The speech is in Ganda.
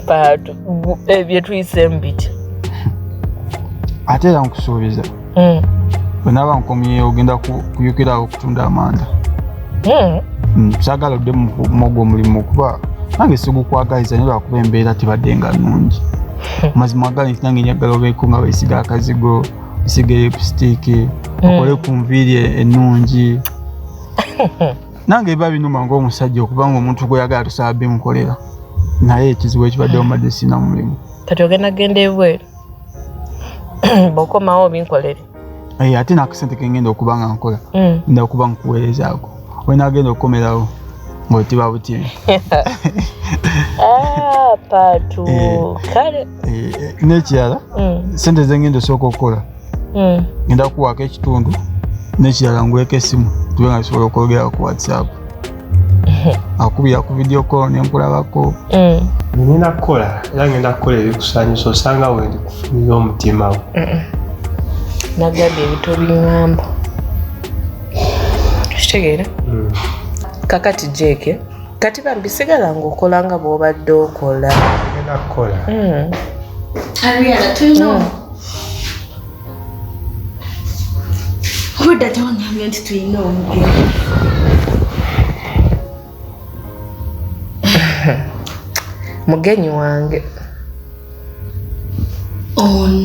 Paatu byetuyiseemu biti. Ate era nkusuubiza bwe naaba nkomyewo ogenda kuyukirawo okutunda amanda. Saagala odde mu ogwo omulimu kuba nange sigukwagaliza, naye lwakuba embeera tebadde nga nnungi. Mazima agali nti nange njagala obeeko nga weesiga akazigo, wesiga lipstick, okole ku nviiri ennungi. Nange biba binuma ng'omusajja okubanga omuntu gweyagala tusaba bimukolera, naye ekizibu ekibaddewo mbadde sirina mulimu. Kati ogenda genda ebweru, bw'okomawo obinkolere. Eh, ate n'akasente kengenda okuba nga nkola nda okuba nkuweerezaako, wenagenda okukomerawo ng'otiba butibi. Ah, Paatu. Kale. Eh, n'ekirala, sente zengenda osooka okukola, ngenda kuwaako ekitundu, n'ekirala nguleko essimu tube nga bisobola okwogera ku WhatsApp, akubira ku video call nenkulabako. Ngenda kukola era ngenda kukola ebikusanyusa, osanga wendi kufunira omutima gwo. Nagambye ebito biŋŋamba, kitegeera? Kakati Jeke, kati bambi sigala ng'okola nga bw'obadde okola. Ngenda kukola. Ariana, tulina obwedda tewangambye nti tulina omugenyi. Mugenyi wange. Ono.